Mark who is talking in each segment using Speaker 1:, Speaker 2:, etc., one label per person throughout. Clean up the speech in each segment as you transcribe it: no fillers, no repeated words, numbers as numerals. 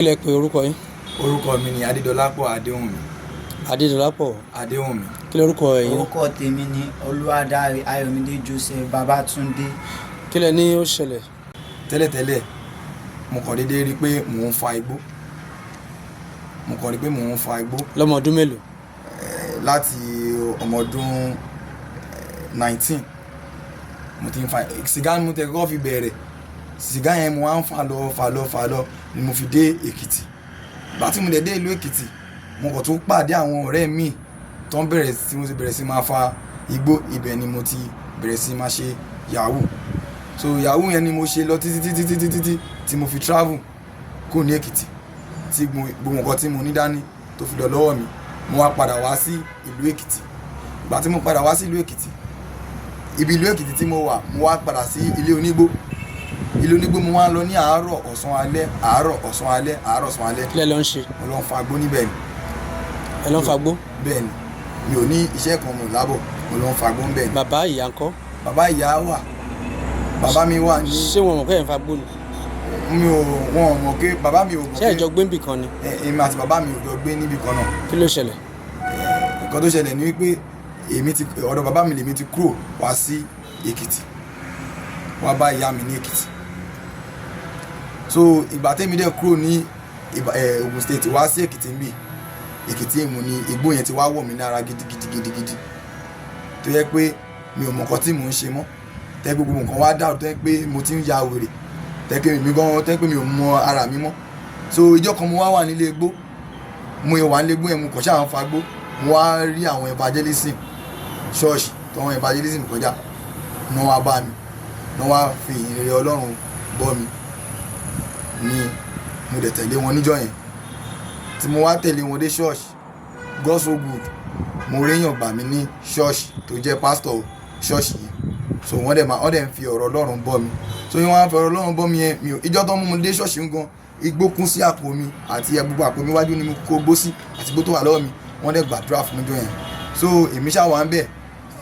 Speaker 1: Kí lẹ pe orúkọ yín?
Speaker 2: Orúkọ mi ni Adédọlápọ̀ Adéwùnmí.
Speaker 1: Adédọlápọ̀
Speaker 2: Adéwùnmí.
Speaker 1: Kí lorúkọ ẹ̀yin?
Speaker 3: Orúkọ tèmi ni Olúwadáre Ayọ̀mídé Joseph Babátúndé.
Speaker 1: Kí lẹ ní ó ṣẹlẹ̀?
Speaker 2: Tẹ́lẹ̀tẹ́lẹ̀, mo kàn déédéé rí i pé mò ń fa igbó. Mo kàn rí i pé mò ń fa igbó.
Speaker 1: Lọ́mọ ọdún mélòó?
Speaker 2: Láti ọmọ ọdún 19 mo ti ń fa sìgá. Ni mo tẹ̀ kọ́kọ́ fi bẹ̀rẹ̀ sìgá yẹn. Mo wá ń fa lọ, fa lọ, fa lọ ni mo fi dé Èkìtì. Ìgbà tí mo dẹ̀ dé ìlú Èkìtì, mo kàn tún pàdé àwọn ọ̀rẹ́ mi tó ń bẹ̀rẹ̀ tí mo ti bẹ̀rẹ̀ sí máa fa igbó. Ibẹ̀ ni mo ti bẹ̀rẹ̀ sí máa ṣe yahoo. So yahoo yẹn ni mo ṣe lọ títí títí títí títí tí mo fi travel kúrò ní Èkìtì, tí gbogbo nǹkan tí mo ní dání tó fi lọ lọ́wọ́ mi. Mo wá padà wá sí ìlú Èkìtì. Ìgbà tí mo padà wá sí ìlú Èkìtì, ibi ìlú Èkìtì tí mo wà, mo wá padà sí ilé onígbó. Ilé onígbó mo wá ń lọ ní àárọ̀, ọ̀sán, alẹ́, àárọ̀, ọ̀sán, alẹ́, àárọ̀, ọ̀sán, alẹ́.
Speaker 1: Kí lẹ lọ ń ṣe?
Speaker 2: Mo lọ ń fa igbó níbẹ̀ ni.
Speaker 1: Ẹ lọ ń fa igbó?
Speaker 2: Bẹ́ẹ̀ ni. Mi ò ní iṣẹ́ kan, mo lábọ̀, mo lọ ń fa igbó níbẹ̀ ni.
Speaker 1: Bàbá, ìyá ńkọ́?
Speaker 2: Bàbá, ìyá wà. Bàbá mi wà ní.
Speaker 1: Ṣé wọn mọ̀ pé ẹ̀ ń fa igbó ni?
Speaker 2: Mi ò, wọn ò mọ̀ pé bàbá mi ò mọ̀.
Speaker 1: Ṣé ẹ jọ gbé níbì kan ni?
Speaker 2: Èmi àti bàbá mi ò jọ gbé níbì kan náà.
Speaker 1: Kí ló ṣẹlẹ̀?
Speaker 2: Nǹkan tó ṣẹlẹ̀ ni wípé èmi ti ọ̀dọ̀ bàbá mi lèmi ti kúrò wá sí Èkìtì, wá bá ìyá mi ní Èkìtì. So ìgbà tẹ́mi dẹ̀ kúrò ní Ògùn State wá sí Èkìtì níbí, Èkìtì èmu ni igbó yẹn ti wá wọ̀ mí lára gidigidi gidigidi, tó yẹ pé mi ò mọ̀ nǹkan tí mò ń ṣe mọ́, tẹ́ gbogbo nǹkan wá dàrú, tó yẹ pé mo ti ń ya wèrè, tẹ́ pé mi gan, tẹ́ pé mi ò mọ ara mi mọ́. So ìjọ́ kan, mo wá wà nílé igbó. Mo wà nílé igbó yẹn, mo kàn ṣáà ń fa igbó. Mo wá rí àwọn evangelism ṣọ́ọ̀ṣì tó wọn evangelism kọjá ní, wọ́n wá bá mi ní, wọ́n wá fi ìyìnrere Ọlọ́run bọ́ mi ní. Mo dẹ̀ tẹ̀lé wọn níjọ́ yẹn. Tí mo wá tẹ̀lé wọn dé ṣọ́ọ̀ṣì, God so good, mo réyàn gbà mí ní ṣọ́ọ̀ṣì tó jẹ́ pásítọ̀ ṣọ́ọ̀ṣì yẹn. So wọ́n dẹ̀ máa, wọ́n dẹ̀ ń fi ọ̀rọ̀ Ọlọ́run bọ́ mi. So yẹn, wọ́n á fi ọ̀rọ̀ Ọlọ́run bọ́ mi yẹn. Mi ò, ìjọ́ tó mú mi dé ṣọ́ọ̀ṣì ń gan, igbó kún sí àpò mi àti gbogbo àpò mi wájú ni mo kó gbó sí àti igbó tó wà lọ́wọ́ mi. Wọ́n dẹ̀ gbàdúrà fún mi jọ yẹn. So èmi ṣáà wà ń bẹ̀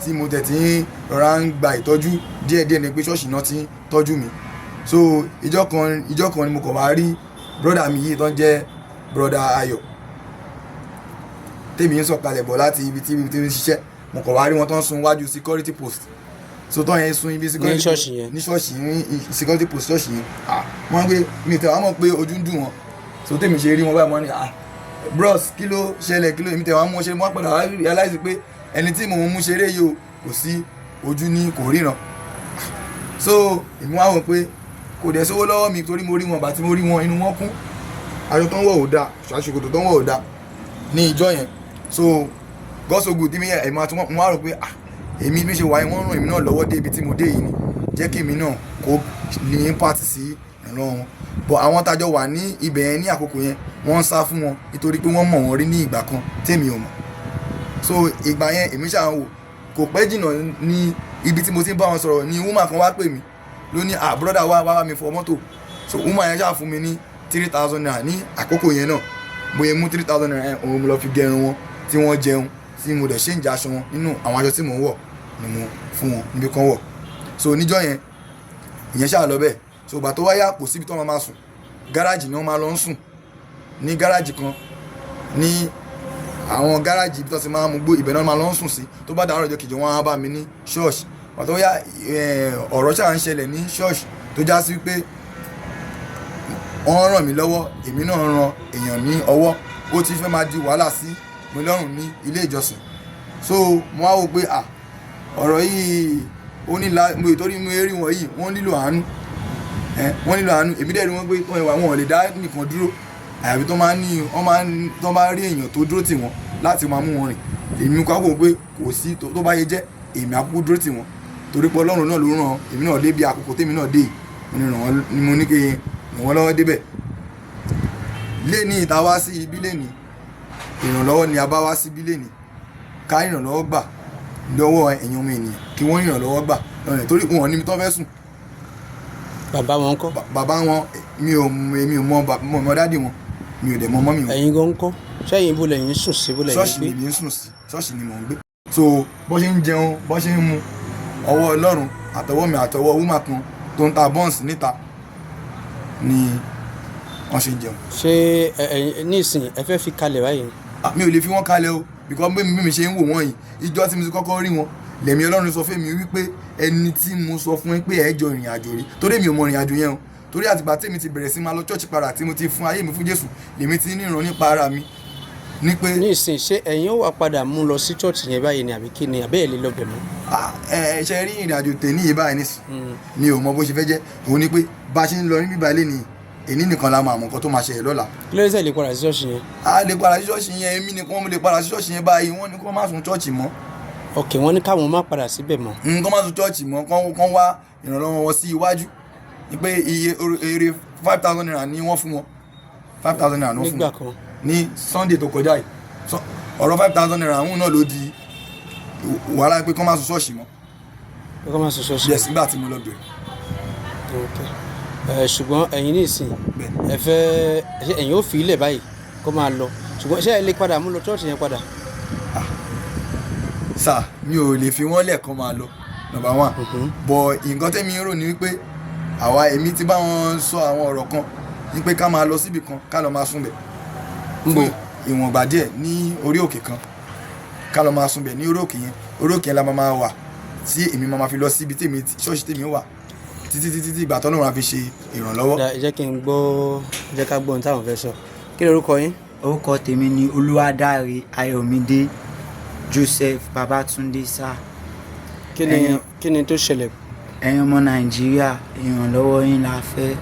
Speaker 2: tí mo tẹ̀ tí ń rọra ń gba ìtọ́jú díẹ̀díẹ̀ ní pé ṣọ́ọ̀ṣì náà ti ń tọ́jú mi. So ìjọ́ kan ni mo kàn wá rí brother mi yìí tó ń jẹ́ Brother Ayọ̀. Tèmi ń sọ̀kalẹ̀ bọ̀ láti ibi tí ń ṣiṣẹ́, mo kàn wá rí wọn tó ń sun wájú security post. So tó yẹn sun ibi security
Speaker 1: Ní ṣọ́ọ̀ṣì yẹn?
Speaker 2: Ní ṣọ́ọ̀ṣì, ní security post ṣọ́ọ̀ṣì yẹn. Ah, wọ́n gbé mi tẹ̀ wá mọ̀ pé ojú ń dùn wọn. So tèmi ṣe rí wọn báyìí, wọ́n ní, "Ah, bros, kí ló ṣẹlẹ̀? Kí ló?" Èmi tẹ̀ wá mú ṣe, mo wá padà wá realize pé ẹni tí mò ń mú ṣeré yìí o, kò sí ojú ní, kò ríran. So èmi wá wò pé kò dẹ̀ sówó lọ́wọ́ mi, torí mo rí wọn, bá tí mo rí wọn, inú wọn kún, aṣọ tó ń wọ̀ ò dáa, ṣòkòtò tó ń wọ̀ ò dáa ní ìjọ yẹn. So God so good, mi èmi àti wọn wá rò pé, ah, èmi bí ṣe wà yìí, wọ́n ràn èmi náà lọ́wọ́ dé ibi tí mo dé yìí ni, jẹ́ kí èmi náà kó ní impact sí ìrànlọ́wọ́ wọn. But àwọn tájọ wà ní ibẹ̀ yẹn ní àkókò yẹn, wọ́n ń sá fún wọn nítorí pé wọ́n mọ̀ wọ́n rí ní ìgbà kan tèmi ò mọ̀. So ìgbà yẹn, èmi ṣáà ń wò. Kò pẹ́ jìnnà ní ibi tí mo ti ń bá wọn sọ̀rọ̀ ní woman kan wá pè mí, ló ní, "Ah, brother, wá wá bá mi fọ mọ́tò." So woman yẹn ṣáà fún mi ní ₦3,000 ní àkókò yẹn náà. Mo yẹ mú 3,000 naira yẹn, òun mo lọ fi gẹrun wọn tí wọ́n jẹun, tí mo dẹ̀ ṣe ń jẹ aṣọ wọn. Nínú àwọn aṣọ tí mò ń wọ̀ ni mo fún wọn níbi kan wọ̀. So níjọ́ yẹn, ìyẹn ṣáà lọ bẹ́ẹ̀. So ìgbà tó wáyà, kò síbi tí wọ́n máa sùn, gáràjì ni wọ́n máa lọ ń sùn, ní gáràjì kan, ní àwọn gáràjì ibi tó ti máa ń mú gbó, ibẹ̀ náà máa lọ ń sùn sí. Tó bá dàárọ̀ ọjọ́ kejì, wọ́n á bá mi ní ṣọ́ọ̀ṣì. Ìgbà tó yá, ọ̀rọ̀ ṣáà ń ṣẹlẹ̀ ní ṣọ́ọ̀ṣì tó já sí pé wọ́n ràn mí lọ́wọ́, èmi náà ran èèyàn ní ọwọ́. Ó ti fẹ́ máa di wàhálà sí mi lọ́rùn ní ilé ìjọsìn. So mo wá wò pé, ah, ọ̀rọ̀ yìí ó ní la mo, ìtorí mo rí wọn yìí, wọ́n nílò àánú ẹ, wọ́n nílò àánú. Èmi dẹ̀ rí wọn pé wọ́n ìwà wọn ò lè dá nìkan dúró, àyàfi tó máa ń ní, wọ́n máa ń tó bá rí èèyàn tó dúró tì wọ́n láti máa mú wọn rìn. Èmi kọ́ wò pé kò sí tó bá yẹ jẹ́ èmi àkókò dúró tì wọ́n, torí pé Ọlọ́run náà ló ràn èmi náà dé bí àkókò tèmi náà dé yìí. Mo ní ràn wọ́n ni, mo ní kí n ràn wọ́n lọ́wọ́ débẹ̀. Léni ìta wá sí ibi léni, ìrànlọ́wọ́ ni a bá wá síbí léni. Ká ìrànlọ́wọ́ gbà lọ́wọ́ ẹ̀yin ọmọ ènìyàn, kí wọ́n ìrànlọ́wọ́ gbà lọ́rẹ̀, torí wọn ò níbi tó fẹ́ sùn.
Speaker 1: Bàbá wọn ńkọ́?
Speaker 2: Bàbá wọn, mi ò, èmi ò mọ mọ daddy wọn, mi ò dẹ̀ mọ mummy wọn.
Speaker 1: Ẹ̀yin gan ńkọ́? Sẹ́yìn ibo lẹ̀yin ń sùn sí, bó lẹ̀yin
Speaker 2: Ṣọ́ọ̀ṣì
Speaker 1: gbé?
Speaker 2: ni mi ń sùn sí, ṣọ́ọ̀ṣì ni mò ń gbé. So bó ṣe ń jẹun, bó ṣe ń mu, ọwọ́ Ọlọ́run àtọwọ́ mi, àtọwọ́ woman kan tó ń ta buns níta ni. Wọ́n ṣe ń jẹun.
Speaker 1: Ṣé ẹ ní ìsìn ẹ fẹ́ fi kalẹ̀ báyìí?
Speaker 2: Ah, mi ò lè fi wọ́n kalẹ̀ o, because bí mi ṣe ń wò wọ́n yìí, ìjọ tí mo ti kọ́kọ́ rí wọn, lẹ̀mí Ọlọ́run sọ fún mi wípé ẹni tí mo sọ fún yín pé ẹ jọ ìrìn àjò rí, torí mi ò mọ ìrìn àjò yẹn o, torí àtìgbà tí èmi ti bẹ̀rẹ̀ sí máa lọ church padà, tí mo ti fún ayé mi fún Jésù, lèmi ti ní ìran nípa ara mi ní pé
Speaker 1: Ní ìsìn, ṣé ẹ̀yin ó wà padà mú lọ sí church yẹn báyìí ni, àbí kí ni, àbí ẹ̀ lè lọ bẹ̀ mọ́?
Speaker 2: Ah, ẹ ṣe rí ìrìn àjò tèmi yìí báyìí nísìn, mi ò mọ bó ṣe fẹ́ jẹ́. Òun ni pé bá a ṣe ń lọ níbí báyìí lẹ́nìí, èní nìkan la máa mọ̀ nǹkan tó máa ṣẹlẹ̀ lọ́la.
Speaker 1: Kí ló dé tẹ́ lè padà sí church yẹn?
Speaker 2: A lè padà sí ṣọ́ọ̀ṣì yẹn, èmi nìkan mo lè padà sí ṣọ́ọ̀ṣì yẹn báyìí? Wọ́n ní kó má sùn ṣọ́ọ̀ṣì mọ́.
Speaker 1: Ok, wọ́n ní káwọn má padà síbẹ̀ mọ́.
Speaker 2: Kó má sùn ṣọ́ọ̀ṣì mọ́, kán wá ìrànlọ́wọ́ wọn sí iwájú, ní pé iye èrè ₦5,000 ni wọ́n fún wọn, ₦5,000 ni wọ́n fún
Speaker 1: Nígbà
Speaker 2: wọn
Speaker 1: kan?
Speaker 2: Ní Sunday tó kọjá yìí. Ọ̀rọ̀ ₦5,000 àwọn náà ló di wàhálà pé kán má sùn ṣọ́ọ̀ṣì mọ́.
Speaker 1: Pé kọ́ má sùn ṣọ́ọ̀ṣì.
Speaker 2: Yes, nígbà tí mo lọ bẹ̀rẹ̀.
Speaker 1: Ok, ẹ ṣùgbọ́n ẹ̀yin ní ìsìn,
Speaker 2: Bẹ́ẹ̀.
Speaker 1: ẹ fẹ́ ṣé ẹ̀yin ó fi ilẹ̀ báyìí kó máa lọ, ṣùgbọ́n ṣé ẹ lè padà mú lọ church yẹn padà?
Speaker 2: Sà, mi ò lè fi wọ́n lẹ̀ kán máa lọ, number one. But nǹkan tẹ́mi ń rò ní wípé àwa, èmi ti bá wọn sọ àwọn ọ̀rọ̀ kan ní pé ká máa lọ síbì kan, ká lọ máa sùn bẹ̀
Speaker 1: Nbo?
Speaker 2: fún ìwọ̀ngbà díẹ̀ ní orí òkè kan, ká lọ máa sùn bẹ̀ ní orí òkè yẹn. Orí òkè yẹn la máa wà tí èmi máa fi lọ síbi tèmi, ṣọ́ọ̀ṣì tèmi wà, títí títí tí ìgbà tọ́lọ́run á fi ṣe ìrànlọ́wọ́.
Speaker 1: Dà, ẹ jẹ́ kí n gbọ́, ẹ jẹ́ ká gbọ́ ohun táwọn fẹ́ sọ. Kí lorúkọ yín?
Speaker 3: Orúkọ tèmi ni Olúwadáre Ayọ̀mídé Joseph Babatunde sá.
Speaker 1: Kí ni Kí ni tó ṣẹlẹ̀?
Speaker 3: Ẹ̀yin ọmọ Nàìjíríà, ìrànlọ́wọ́ yín la fẹ́.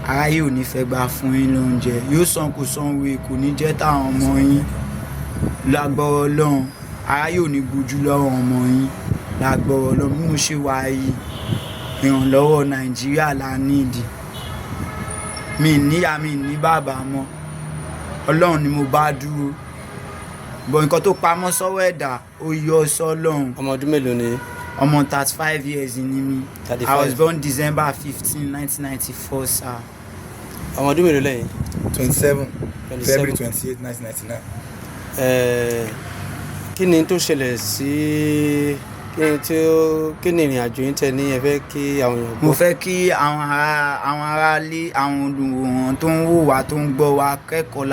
Speaker 3: Aráyé ò ní fẹ́ gbà fún yín lóúnjẹ, yóò san kò san wo, kò ní jẹ́ táwọn ọmọ yín lágbọ́rọ̀ Ọlọ́run. Aráyé ò ní gbójú lọ́wọ́ ọmọ yín lágbọ́rọ̀ Ọlọ́run. Bí mo ṣe wà yìí, ìrànlọ́wọ́ Nàìjíríà la nídìí. Mi níyà, mi ní bàbá mọ́, Ọlọ́run ni mo bá dúró bọ̀. Nǹkan tó pamọ́ sọ́wọ́ ẹ̀dá, ó yọ sọ́lọ́run.
Speaker 1: Ọmọ ọdún mélòó ni?
Speaker 3: Ọmọ 35 years ni mí.
Speaker 1: 35.
Speaker 3: I was born December 15, 1994, sir.
Speaker 1: Ọmọ ọdún mélòó lẹ́yìn?
Speaker 2: 27.
Speaker 1: 27.
Speaker 2: February 28, 1999.
Speaker 1: Kí ni tó ṣẹlẹ̀ sí, kí ni tí ó, kí ni ìrìn àjò yín tẹ ní ẹ fẹ́ kí àwọn èèyàn
Speaker 3: Mo
Speaker 1: gbọ́?
Speaker 3: fẹ́ kí àwọn ará lé, àwọn olùwòran tó ń wò wá, tó ń gbọ́ wá, kẹ́kọ̀ọ́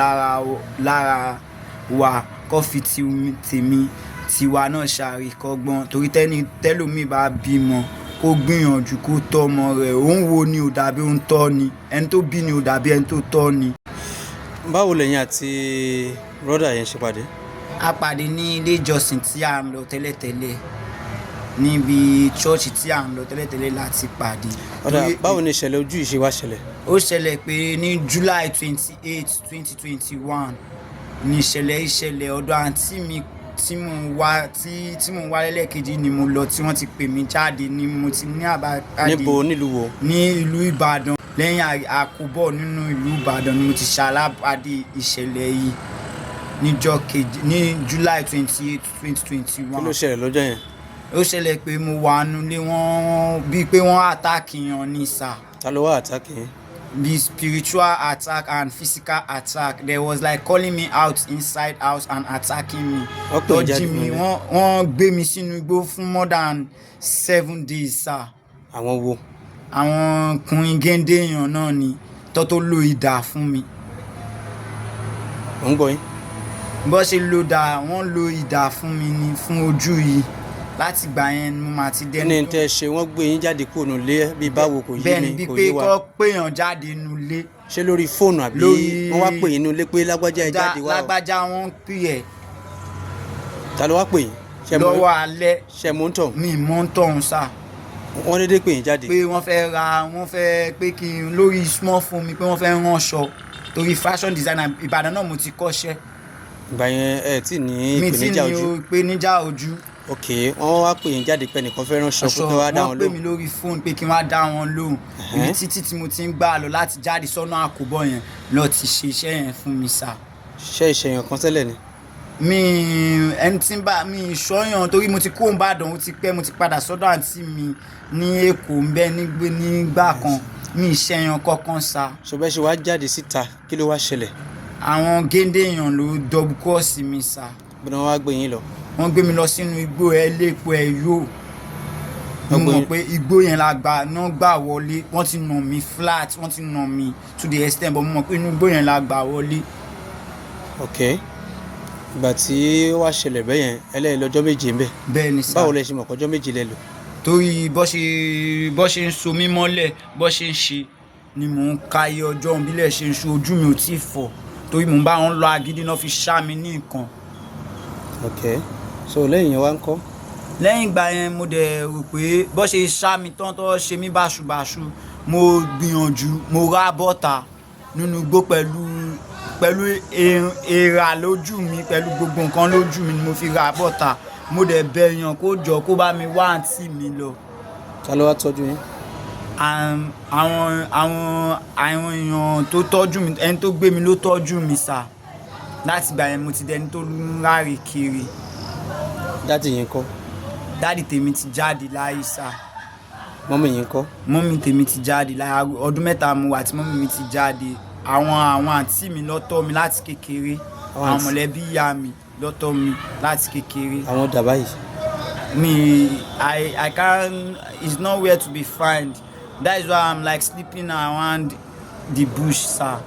Speaker 3: lára wa, kó fi tèmi tiwa náà ṣàríkọ́gbọ́n, torí tẹ́ni tẹ́lòmíì bá bímọ, kó gbìyànjú kó tọ́ ọmọ rẹ̀. Òun wo ni ò dàbí òun tọ́ ni, ẹni tó bí ni ò dàbí ẹni tó tọ́ ni.
Speaker 1: Báwo lẹ̀yin àti brother yẹn ṣe pàdé?
Speaker 3: A pàdé ní ilé ìjọsìn tí à ń lọ tẹ́lẹ̀tẹ́lẹ̀, níbi church tí à ń lọ tẹ́lẹ̀tẹ́lẹ̀ láti pàdé.
Speaker 1: Ọ̀dà, báwo ni ìṣẹ̀lẹ̀ ojú yìí ṣe wá ṣẹlẹ̀?
Speaker 3: Ó ṣẹlẹ̀ pé ní July 28, 2021 ní ìṣẹ̀lẹ̀. Ọ̀dọ̀ àǹtí mi tí mò ń wá, tí mò ń wá lẹ́lẹ́kejì ni mo lọ, tí wọ́n ti pè mí jáde, ni mo ti ní àbájáde.
Speaker 1: Níbo, nílùú wo?
Speaker 3: Ní ìlú Ìbàdàn, lẹ́yìn àkóbọ̀ nínú ìlú Ìbàdàn ni mo ti ṣalábàdé ìṣẹ̀lẹ̀ yìí níjọ́ kejì, ní July 28, 2021.
Speaker 1: Kí ló ṣẹlẹ̀ lọ́jọ́ yẹn?
Speaker 3: Ó ṣẹlẹ̀ pé mo wà nulẹ̀, wọ́n bíi pé wọ́n attack yàn ní sà.
Speaker 1: Ta ló wá attack yín?
Speaker 3: The spiritual attack and physical attack. There was like calling me out inside house and attacking me.
Speaker 1: Wọ́n pè yín
Speaker 3: Tọ́jú
Speaker 1: jáde
Speaker 3: mi.
Speaker 1: nílé?
Speaker 3: Wọ́n gbé mi sínú igbó fún more than 7 days, sir.
Speaker 1: Àwọn wo?
Speaker 3: Àwọn ọkùnrin géńdé èèyàn náà ni tó lo idà fún mi.
Speaker 1: Ò ń gbọ́ yín.
Speaker 3: Bó ṣe lo dà, wọ́n lo idà fún mi ni fún ojú yìí. Láti gbà yẹn ni mo máa ti
Speaker 1: Kí
Speaker 3: dẹnu.
Speaker 1: ni tẹ́ ẹ ṣe? Wọ́n gbé yín jáde kúrò nílé bí báwo? Kò yé
Speaker 3: Bẹ́ẹ̀ ni
Speaker 1: mi.
Speaker 3: bí
Speaker 1: Kò
Speaker 3: pé
Speaker 1: yé wa.
Speaker 3: kọ́ péyàn jáde nulẹ̀.
Speaker 1: Ṣé lórí fóònù àbí wọ́n wá pè yín nílé pé lágbájá, ẹ jáde wá o?
Speaker 3: Lágbájá, wọ́n ń pè ẹ́.
Speaker 1: Ta ló wá pè yín? Ṣé mo
Speaker 3: Lọ́wọ́ alẹ́.
Speaker 1: Ṣé mo ń tọ̀?
Speaker 3: Mi mọ́ ń tọ̀hún sá.
Speaker 1: Wọ́n dédé pè yín jáde?
Speaker 3: Pé wọ́n fẹ́ ra, wọ́n fẹ́ pé kí n lórí small phone mi, pé wọ́n fẹ́ ránṣọ, torí fashion designer Ìbàdàn náà mo ti kọ́ṣẹ́.
Speaker 1: Ìgbà yẹn ẹ tí ní
Speaker 3: Mi tí
Speaker 1: ìpèníjà
Speaker 3: ní
Speaker 1: ojú?
Speaker 3: Ìpèníjà ojú.
Speaker 1: Ok, wọ́n wá pè yín jáde pé ẹnìkan fẹ́ ránṣọ, pé kí wọ́n wá dá
Speaker 3: Wọ́n
Speaker 1: wọn
Speaker 3: pè mí
Speaker 1: lóhùn.
Speaker 3: lórí fóònù pé kí n wá dá wọn lóhùn. Ibi títí tí mo ti ń gbà lọ láti jáde sọ́nà àkóbọ̀ yẹn lọ ti ṣe iṣẹ́ yẹn fún mi sá.
Speaker 1: Ṣé ìṣẹ̀yàn kan tẹ́lẹ̀ ni?
Speaker 3: Mi ẹni tí ń bá mi ìṣọ́yàn, torí mo ti kó ń bàdàn, ó ti pẹ́, mo ti padà sọ́dọ̀ àǹtí mi ní Èkó ń bẹ nígbà kan. Mi ìṣẹ̀yàn kankan sá.
Speaker 1: Ṣùgbọ́n ṣe wá jáde síta, kí ló wá ṣẹlẹ̀?
Speaker 3: Àwọn géńdé èèyàn ló double cross mi sá.
Speaker 1: Bí wọ́n wá gbé yín lọ?
Speaker 3: Wọ́n gbé mi lọ sínú igbó ẹlẹ́po ẹ̀yọ́. Mo
Speaker 1: Ọgbọ́n
Speaker 3: mọ̀
Speaker 1: yín.
Speaker 3: pé igbó yẹn la gbà náà gbà wọlé. Wọ́n ti nà mí flat, wọ́n ti nà mí to the extent, but mo mọ̀ pé inú igbó yẹn la gbà wọlé.
Speaker 1: Ok, ìgbà tí ó wá ṣẹlẹ̀ bẹ́ẹ̀ yẹn, ẹlẹ́yìn lọ́jọ́ 7 ń bẹ̀?
Speaker 3: Bẹ́ẹ̀ ni sà.
Speaker 1: Báwo lẹ ṣe mọ̀ kọjọ́ 7 lẹ lò?
Speaker 3: Torí bó ṣe ń so mí mọ́lẹ̀, bó ṣe ń ṣe ni mò ń ka iye ọjọ́ bílẹ̀ ṣe ń ṣe. Ojú mi ò tí ì fọ́ torí mò ń bá wọn lọ agídí náà fi ṣá mi ní nǹkan.
Speaker 1: Ok, so lẹ́yìn yẹn wá ń kọ́?
Speaker 3: Lẹ́yìn ìgbà yẹn, mo dẹ̀ rò pé bó ṣe ṣá mi tán tó ṣe mí báṣubàṣu, mo gbìyànjú, mo rá bọ́ta nínú igbó pẹ̀lú èèrà lójú mi, pẹ̀lú gbogbo nǹkan lójú mi ni mo fi rá bọ́ta. Mo dẹ̀ bẹ̀ èèyàn kó jọ kó bá mi wá àǹtí mi lọ.
Speaker 1: Ta ló wá tọ́jú yín?
Speaker 3: Àwọn èèyàn tó tọ́jú mi, ẹni tó gbé mi ló tọ́jú mi sà. Láti ìgbà yẹn, mo ti dẹni tó ń ráre kiri.
Speaker 1: Daddy yín kọ́?
Speaker 3: Daddy tèmi ti jáde láyé sà.
Speaker 1: Mummy yín kọ́?
Speaker 3: Mummy tèmi ti jáde láyé. Ọdún 3 mo wà tí mummy mi ti jáde. Àwọn àǹtí mi ló tọ́ mi láti kékeré.
Speaker 1: Àwọn
Speaker 3: Àwọn
Speaker 1: àǹtí-
Speaker 3: mọ̀lẹ́bí ìyá mi ló tọ́ mi láti kékeré.
Speaker 1: Àwọn dàbá yìí?
Speaker 3: Me, I can't, it's nowhere to be found. That is why I'm like sleeping around the bush, sir.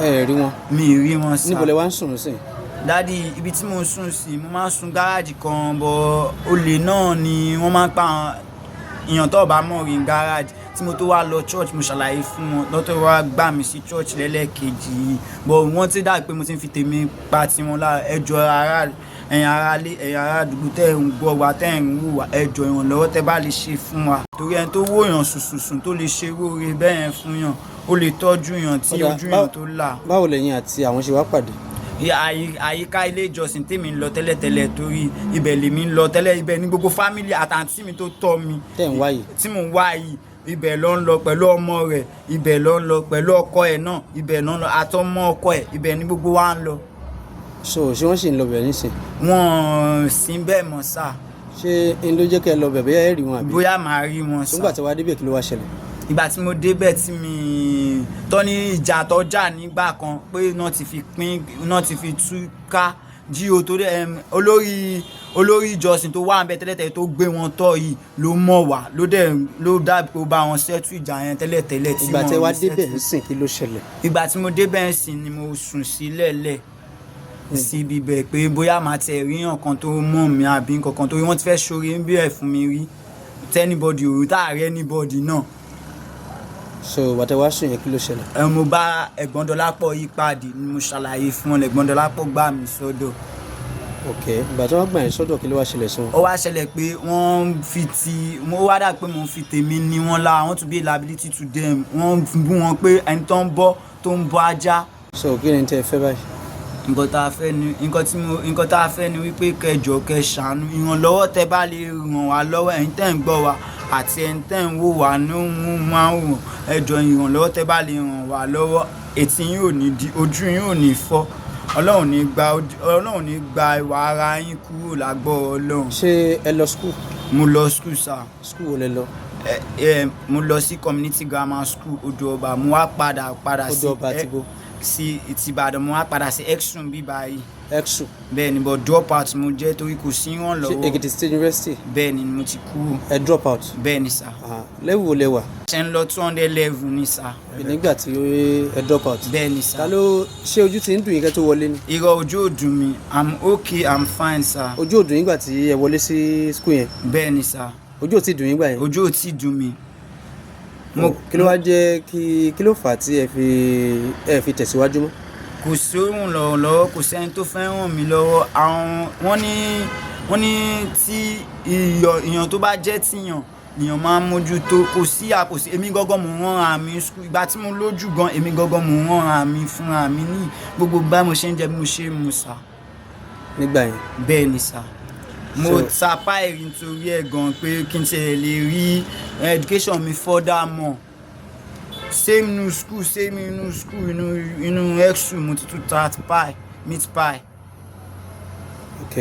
Speaker 1: Ẹ ẹ̀ rí wọn?
Speaker 3: Mi ì rí wọn sir.
Speaker 1: Níbo lẹ wá ń sùn sí?
Speaker 3: Daddy, ibi tí mo ń sùn sí, mo máa ń sun gáràjì kan bọ̀. Olè náà ni wọ́n máa ń pa àwọn èèyàn tó bá mọ̀ rí gáràjì. Tí mo tó wá lọ church, mo ṣàlàyé fún wọn lọ́tọ̀, wá gbà mí sí church lẹ́lẹ́kejì yìí, but wọ́n ti dà pé mo ti ń fi tèmi pa tiwọn lára. Ẹjọ́ ara, ẹ̀yin ará lé, ẹ̀yin ará àdúgbò tẹ́ ẹ̀ ń gbọ́ wa, tẹ́ ẹ̀ ń wò wá, ẹjọ́, ìrànlọ́wọ́ tẹ́ bá lè ṣe fún wa, torí ẹni tó wò yàn sùsùsùn tó lè ṣe róore bẹ́ẹ̀ yẹn fún yàn, ó lè tọ́jú yàn tí
Speaker 1: Ó dáa,
Speaker 3: ojú yàn tó là.
Speaker 1: Báwo lẹ̀yin àti àwọn ṣe wá pàdé?
Speaker 3: Àyíká ilé ìjọsìn tèmi ń lọ tẹ́lẹ̀tẹ́lẹ̀, torí ibẹ̀ lèmi ń lọ tẹ́lẹ̀. Ibẹ̀ ní gbogbo family àtàntí mi tó tọ́ mi
Speaker 1: Tẹ́ ń wá yìí?
Speaker 3: tí mò ń wá yìí, ibẹ̀ ló ń lọ pẹ̀lú ọmọ rẹ̀, ibẹ̀ ló ń lọ pẹ̀lú ọkọ ẹ̀ náà, ibẹ̀ ló ń lọ àtọmọ ọkọ ẹ̀, ibẹ̀ ní gbogbo wa ń lọ.
Speaker 1: So ṣé wọ́n sì ń lọ bẹ̀ nísìn?
Speaker 3: Wọ́n sí bẹ́ẹ̀ mọ́ sà.
Speaker 1: Ṣé n ló jẹ́ kẹ́ ẹ lọ bẹ̀, bóyá ẹ rí wọn àbí?
Speaker 3: Bóyá màá rí wọn sà.
Speaker 1: Nígbà tí wàá débẹ̀, kí ló wá ṣẹlẹ̀?
Speaker 3: Ìgbà tí mo débẹ̀, tí mi tọ́ ní ìjà tó jà nígbà kan pé iná ti fi pín, iná ti fi tú ká jí o, torí olórí ìjọsìn tó wà níbẹ̀ tẹ́lẹ̀tẹ́lẹ̀ tó gbé wọn tọ́ yìí ló mọ̀ wá, ló dẹ̀ ló dàbí pé ó bá wọn settle ìjà yẹn tẹ́lẹ̀tẹ́lẹ̀ tí
Speaker 1: Ìgbà
Speaker 3: wọ́n
Speaker 1: tí wàá
Speaker 3: rí
Speaker 1: débẹ̀
Speaker 3: settle.
Speaker 1: nísìn, kí ló ṣẹlẹ̀?
Speaker 3: Ìgbà tí mo débẹ̀ ń sìn ni mo sùn sílẹ̀lẹ̀ síbi bẹ̀ pé bóyá màá tẹ̀ rí nǹkan tó mọ̀ mí àbí nǹkan kan, torí wọ́n ti fẹ́ ṣoore ń bí ẹ̀ fún mi rí tí anybody ò rí, tá a rí anybody náà.
Speaker 1: So ìgbà tí wàá sùn yẹn, kí ló ṣẹlẹ̀?
Speaker 3: Ẹ mo bá ẹ̀gbọ́n Dọlápọ̀ yí pàdé ni mo ṣàlàyé fún wọn, lẹ̀gbọ́n Dọlápọ̀ gbà mí sọ́dọ̀.
Speaker 1: Ok, ìgbà tí wọ́n gbà yín sọ́dọ̀, kí ló wá ṣẹlẹ̀ sí wọn?
Speaker 3: Ó wá ṣẹlẹ̀ pé wọ́n ń fi ti ó wá dà pé mò ń fi tèmi ní wọn lára. I want to be a liability to them. Wọ́n ń bú wọn pé ẹni tó ń bọ́ tó ń bọ́ ajá.
Speaker 1: So kí ni tẹ́ ẹ fẹ́ báyìí?
Speaker 3: Nǹkan tá a fẹ́ ni wípé kẹjọ kẹ ṣàánú, ìrànlọ́wọ́ tẹ bá lè ràn wá lọ́wọ́, ẹ̀yin tẹ́ ń gbọ́ wa àti ẹ̀yin tẹ́ ń wò wá ní máa ń wò, ẹjọ́, ìrànlọ́wọ́ tẹ bá lè ràn wá lọ́wọ́, etí yín ò ní di, ojú yín ò ní fọ́, Ọlọ́run ní gba ìwà ara yín kúrò lágbọ́ Ọlọ́run.
Speaker 1: Ṣé ẹ lọ school?
Speaker 3: Mo lọ school sir.
Speaker 1: School wo lẹ lọ?
Speaker 3: Ẹ mo lọ sí Community Grammar School, Odò Ọba. Mo wá padà sí
Speaker 1: Odò Ọba
Speaker 3: ẹ-
Speaker 1: ti bo?
Speaker 3: Sí ti Ìbàdàn. Mo wá padà sí Exum bí báyìí.
Speaker 1: Exu?
Speaker 3: Bẹ́ẹ̀ ni, but drop out mo jẹ́ torí kò sí
Speaker 1: Ṣé
Speaker 3: ìrànlọ́wọ́.
Speaker 1: Èkìtì State University?
Speaker 3: Bẹ́ẹ̀ ni, mo ti kú.
Speaker 1: Ẹ drop out?
Speaker 3: Bẹ́ẹ̀ ni sir.
Speaker 1: Ah, level wo lẹ wà?
Speaker 3: Ṣe ń lọ 200 level ni sir.
Speaker 1: Nígbà tí ẹ drop out?
Speaker 3: Bẹ́ẹ̀ ni sir.
Speaker 1: Ta ló ṣé ojú ti ń dùn yín kẹ́ tó wọlé ni?
Speaker 3: Irọ́, ojú ò dùn mí. I'm okay, I'm fine, sir.
Speaker 1: Ojú ò dùn yín gbà tí ẹ wọlé sí school yẹn?
Speaker 3: Bẹ́ẹ̀ ni sir.
Speaker 1: Ojú ò tí dùn yín gbà yẹn?
Speaker 3: Ojú ò tí dùn mí. Mo
Speaker 1: Kí ló wá jẹ́ kí ló fà á tí ẹ fi tẹ̀síwájú mọ́?
Speaker 3: Kò sóhun lọ́wọ́, kò sẹ́ni tó fẹ́ ràn mí lọ́wọ́. Àwọn wọ́n ní tí ìyọ̀ èèyàn tó bá jẹ́ tìyàn nìyàn máa ń mójútó. Kò sí àkòsí. Èmi gángan mò ń rán ara mi school. Ìgbà tí mo lójú gan, èmi gángan mò ń rán ara mi fúnra mi ní gbogbo bá mo ṣe ń jẹ, bí mo ṣe ń mu sà.
Speaker 1: Nígbà yẹn?
Speaker 3: Bẹ́ẹ̀ ni sà. Mo ta páìrì nítorí ẹ̀ gan pé kí n tiẹ̀ lè rí education mi further more. Same new school, same inú school, inú exu mo ti tún ta pie, meat pie.
Speaker 1: Ok,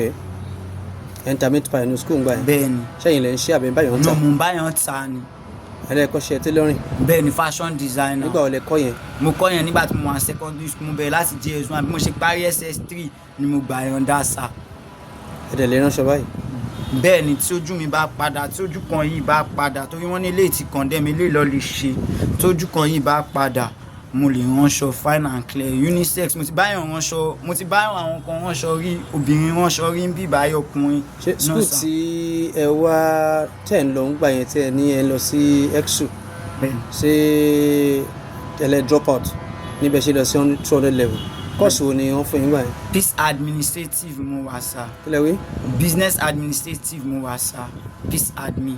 Speaker 1: ẹ ń ta meat pie ní school ngbà yẹn?
Speaker 3: Bẹ́ẹ̀ ni.
Speaker 1: Ṣẹ́yìn lẹ́ ń ṣe àbẹ̀ báyọ̀ ń ta?
Speaker 3: No, mo ń báyọ̀ ta ni.
Speaker 1: Ẹlẹ́kọ́ ṣe tailoring?
Speaker 3: Bẹ́ẹ̀ ni, fashion designer.
Speaker 1: Nígbà wo lẹ kọ́ yẹn?
Speaker 3: Mo kọ́ yẹn nígbà tí mo wà secondary school. Mo bẹ̀rẹ̀ láti JS1. Bí mo ṣe parí SS3 ni mo gbà yọ̀ǹda sà.
Speaker 1: Ẹ dẹ̀ lè ránṣọ báyìí?
Speaker 3: Bẹ́ẹ̀ ni, tí ojú mi bá padà, tí ojú kan yìí bá padà, torí wọ́n ní ilé tí condemn, ilé lọ lè ṣe, tójú kan yìí bá padà, mo lè ránṣọ fine and clear, unisex. Mo ti báyọ̀ ránṣọ, mo ti báyọ̀ àwọn kan ránṣọ rí, obìnrin ránṣọ rí ń bí báyọ̀ ọkùnrin.
Speaker 1: Ṣé
Speaker 3: náà
Speaker 1: school
Speaker 3: sà.
Speaker 1: tí ẹ wá tẹ̀ ń lọ ń gbà yẹn, tí ẹ ní ẹ lọ sí EKSU?
Speaker 3: Bẹ́ẹ̀ ni.
Speaker 1: Ṣé ẹ lẹ drop out níbẹ̀, ṣe lọ sí 200 level? Course wo ni wọ́n fún yín gbà yẹn?
Speaker 3: Business administrative mo wà sá.
Speaker 1: Kí lẹ wí?
Speaker 3: Business administrative mo wà sá, biz admin.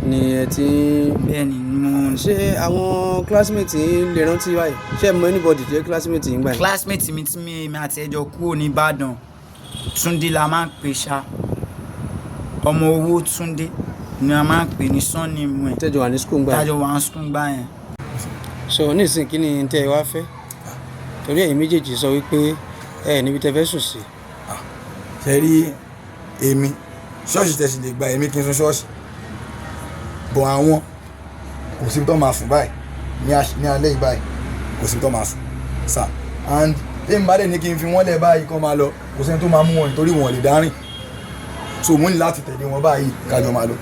Speaker 1: Ni ẹ ti ń
Speaker 3: Bẹ́ẹ̀ ni mo.
Speaker 1: Ṣé àwọn classmate yín lè rántí báyìí? Ṣé ẹ mọ anybody tó jẹ́ classmate yín gbà yẹn?
Speaker 3: Classmate mi tí mi àti ẹjọ kúrò ní Ìbàdàn, Túndé la máa ń pè ṣá, ọmọ owó Túndé ni a máa ń pè ní surname ẹ̀.
Speaker 1: Tẹ́jọ wà ní school gbà yẹn?
Speaker 3: Tájọ wà ń school gbà yẹn.
Speaker 1: So nísìnyí, kí ni tẹ́ ẹ wá fẹ́? Torí ẹ̀yin méjèèjì sọ wípé ẹ níbi tẹ́ fẹ́ sùn sí.
Speaker 2: Ṣe rí èmi, ṣọ́ọ̀ṣì tẹ̀sí lè gba èmi kí n sùn ṣọ́ọ̀ṣì bọ̀, àwọn kò síbi tó máa sùn báyìí ní alẹ́ yìí báyìí, kò síbi tó máa sùn sà. And tèmi bá dẹ̀ ní kí n fi wọ́n lẹ̀ báyìí kán máa lọ, kò sẹ́ni tó máa mú wọn nítorí wọn ò lè dárìn, so mo ní láti tẹ̀lé wọn báyìí kájọ máa lọ.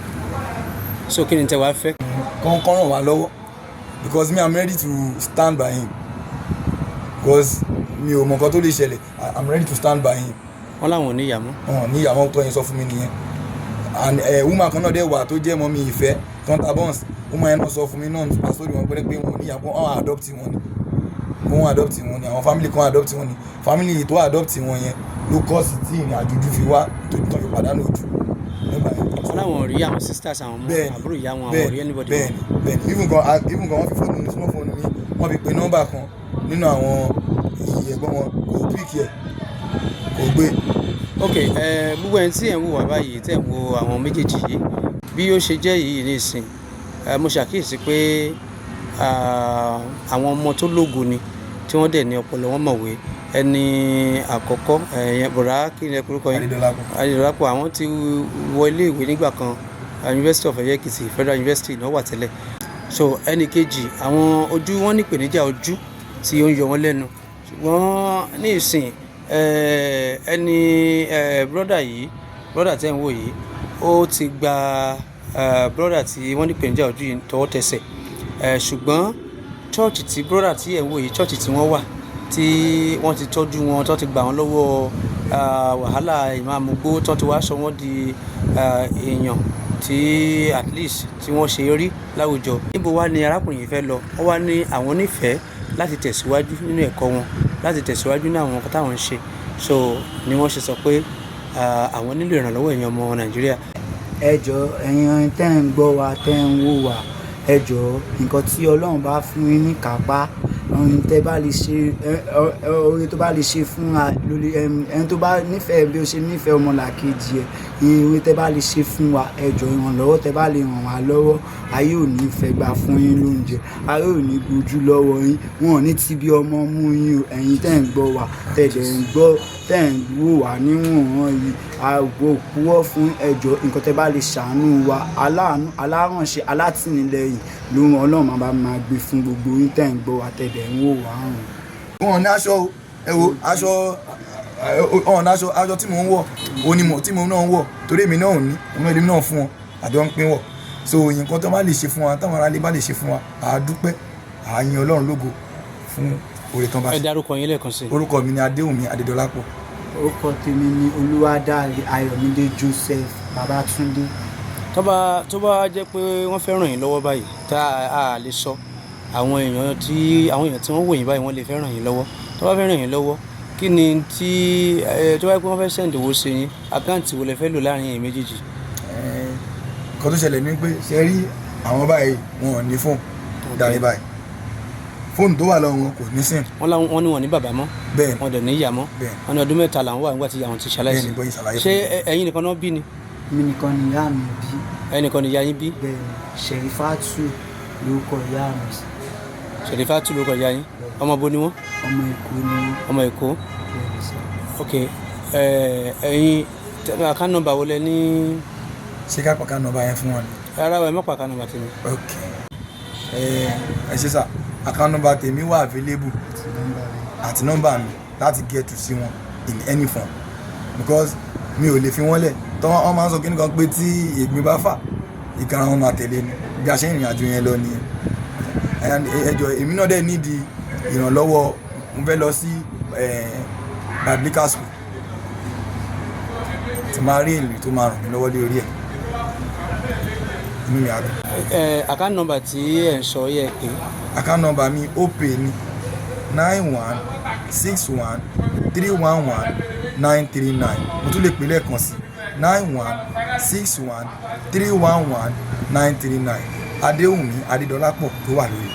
Speaker 1: So kí ni tẹ́ wá fẹ́?
Speaker 2: Kán ràn wá lọ́wọ́, because me, I'm ready to stand by him, because mi ò mọ nǹkan tó lè ṣẹlẹ̀. I'm ready to stand by him.
Speaker 1: Wọ́n láwọn ò ní ìyá mọ́?
Speaker 2: Wọn ní ìyàwó tó yẹn sọ fún mi nìyẹn. And woman kan náà dẹ̀ wà tó jẹ́ mọ́ mi ìfẹ́ tó ń ta buns. Woman yẹn náà sọ fún mi náà, pàṣẹ wọn pé wọn ò ní ìyàwó, wọn adopt wọn ni, wọn adopt wọn ni, àwọn family kan adopt wọn ni. Family tó adopt wọn yẹn ló kọ́ sí tí ìrìn àjò ojú fi wá tó fi pàdánù ojú nígbà yẹn.
Speaker 1: Wọ́n láwọn ò rí àwọn sisters àwọn mọ́?
Speaker 2: Bẹ́ẹ̀ni.
Speaker 1: Àbúrò ìyá wọn, àwọn ò
Speaker 2: Bẹ́ẹ̀ni.
Speaker 1: rí anybody?
Speaker 2: Bẹ́ẹ̀ni, even gan wọ́n fi fóònù mi, smartphone mi, wọ́n fi pe nọ́mbà kan nínú àwọn ẹ̀gbọ́n wọn, kò pick ẹ̀, kò gbé.
Speaker 1: Ok, ẹ gbogbo ẹni tí ẹ̀ ń wò wá báyìí, tẹ̀ ń wo àwọn méjèèjì yìí bí ó ṣe jẹ́ yìí nísìn, ẹ mo ṣàkíyèsí pé àwọn ọmọ tó lógo ni, tí wọ́n dẹ̀ ní ọpọlọ, wọn mọ̀wé. Ẹni àkọ́kọ́ ẹ̀yẹn, bọ̀dá, kí ni ẹ kúrúkọ yín?
Speaker 2: Adédọ́lápọ̀.
Speaker 1: Adédọ́lápọ̀. Àwọn ti wọ ilé ìwé nígbà kan, University of Ọ̀yẹ́-Èkìtì, Federal University náà wà tẹ́lẹ̀. So ẹnì kejì, àwọn ojú wọn ní ìpèníjà ojú tí ó ń yọ wọ́n lẹ́nu, ṣùgbọ́n ní ìsìn ẹni brother yìí, brother tẹ́ ń wò yìí, ó ti gba brother tí wọ́n ní ìpèníjà ojú yìí tọwọ́ tẹsẹ̀, ṣùgbọ́n church tí brother tí ẹ̀ ń wò yìí, church tí wọ́n wà, tí wọ́n ti tọ́jú wọn, tó ti gbà wọ́n lọ́wọ́ wàhálà ìmáàmùgbó, tó ti wá sọ wọ́n di èèyàn tí at least tí wọ́n ṣe rí láwùjọ. Níbo wá ni arákùnrin yìí fẹ́ lọ? Wọ́n wá ní àwọn nífẹ̀ẹ́ láti tẹ̀síwájú nínú ẹ̀kọ́ wọn, láti tẹ̀síwájú ní àwọn nǹkan táwọn ń ṣe. So ni wọ́n ṣe sọ pé àwọn nílò ìrànlọ́wọ́ èèyàn ọmọ Nàìjíríà.
Speaker 3: Ẹ jọ̀ọ́, ẹ̀yin tẹ́ ń gbọ́ wa, tẹ́ ń wò wá, ẹ jọ̀ọ́, nǹkan tí Ọlọ́run bá fún yín ní kápá, ohun tẹ́ bá lè ṣe, oore tó bá lè ṣe fún wa lórí ẹni tó bá nífẹ̀ẹ́ bí ó ṣe nífẹ̀ẹ́ ọmọlàkejì ẹ̀, oore tẹ́ bá lè ṣe fún wa, ẹ jọ̀ọ́, ìrànlọ́wọ́ tẹ́ bá lè ràn wá lọ́wọ́, ayé ò ní fẹ́ gbà fún yín lóúnjẹ, ayé ò ní gbójú lọ́wọ́ yín, wọn ò ní ti bí ọmọ mú yín o. Ẹ̀yin tẹ́ ń gbọ́ wa, tẹ́ dẹ̀ ń gbọ́, tẹ́ ń wò wá níwọ̀n yìí, àgbo púrọ́ fún, ẹ jọ̀ọ́, nǹkan tẹ́ bá lè ṣàánú wa, aláàánú, alárànṣe, alátìnílẹ̀yìn ló ń Ọlọ́run máa bá máa gbé fún gbogbo yín tẹ́ ń gbọ́ wa, tẹ́ dẹ̀ ń wò wá hàn.
Speaker 2: Wọn ò ní aṣọ o. Ẹ wo aṣọ, wọn ò ní aṣọ. Aṣọ tí mò ń wọ̀, òun ni mo tí mo náà ń wọ̀, torí èmi náà ò ní òun náà, èmi náà fún wọn, àjọ ń pín wọ̀. So nǹkan tó bá lè ṣe fún wa, táwọn aráalé bá lè ṣe fún wa, à á dúpẹ́, à á yin Ọlọ́run lógo fún oore tán bá
Speaker 1: Ẹ
Speaker 2: ṣe.
Speaker 1: dárúkọ yín lẹ́ẹ̀kan sí i.
Speaker 2: Orúkọ mi ni Adéwùmí Adédọlápọ̀.
Speaker 3: Orúkọ tèmi ni Olúwadáre Ayọ̀mídé Joseph Babátúndé.
Speaker 1: Tó bá jẹ́ pé wọ́n fẹ́ ràn yín lọ́wọ́ báyìí, tá a lè sọ àwọn èèyàn tí wọ́n wò yín báyìí, wọ́n lè fẹ́ ràn yín lọ́wọ́. Tó bá fẹ́ ràn yín lọ́wọ́, kí ni tí ẹ tó bá jẹ́ pé wọ́n fẹ́ send owó sí yín, account wo lẹ fẹ́ lò láàrin ẹ̀yin méjèèjì?
Speaker 2: Nǹkan tó ṣẹlẹ̀ ni pé, ṣe rí àwọn báyìí, wọn ò ní fóònù dání báyìí. Fóònù tó wà lọ́wọ́ wọn kò ní SIM.
Speaker 1: Wọ́n láwọn, wọ́n ní wọn ní bàbá mọ́?
Speaker 2: Bẹ́ẹ̀ ni.
Speaker 1: Wọ́n dẹ̀ ní ìyá mọ́?
Speaker 2: Bẹ́ẹ̀ ni.
Speaker 1: Wọ́n ní ọdún 3 làwọn wà nígbà tí ìyá wọn ti ṣaláìsí.
Speaker 2: Bẹ́ẹ̀ ni, bóyá ṣàlàyé
Speaker 1: Ṣé
Speaker 2: fún mi.
Speaker 1: ẹ̀yin nìkan náà bí ni?
Speaker 3: Mi nìkan ni ìyá mi bí.
Speaker 1: Ẹnìkan ni ìyá yín bí?
Speaker 3: Bẹ́ẹ̀ ni, Ṣẹ̀rífátù lórúkọ ìyá mi.
Speaker 1: Ṣẹ̀rífátù lórúkọ ìyá yín. Ọmọ bo ni wọ́n?
Speaker 3: Ọmọ Èkó ni wọ́n.
Speaker 1: Ọmọ Èkó.
Speaker 3: Bẹ́ẹ̀ ni sir.
Speaker 1: Ok, ẹ̀yin, account number wo lẹ ní?
Speaker 2: Ṣé ká pàkà nọ́mbà yẹn fún wọn ni?
Speaker 1: Rárá, ẹ má pa account number tèmi.
Speaker 2: Ok, ẹ ṣe sà. Account number tèmi wà available
Speaker 3: Àti nọ́mbà rẹ̀.
Speaker 2: Àti nọ́mbà mi láti get to sí wọn in any form because Mi ò lè fi wọ́n lẹ̀. Tọ́ wọ́n máa ń sọ kíní kan pé tí ìgbín bá fà, ìkara wọn máa tẹ̀lé ni. Bí a ṣe ń rìnrìn àjò yẹn lọ nìyẹn. And ẹ jọ̀ọ́, èmi náà dẹ̀ nídìí ìrànlọ́wọ́. Mo fẹ́ lọ sí biblical school, tí máa rí èlò tó máa ràn mí lọ́wọ́ lórí ẹ̀, inú mi á dùn.
Speaker 1: Ẹ account number tí ẹ ń sọ yẹ pé?
Speaker 2: Account number mi, Opay ní 9161311939. Mo tún lè pè lẹ́ẹ̀kan sí: 9161311939. Adéwùmí Adédọlápọ̀ tó wà lórí.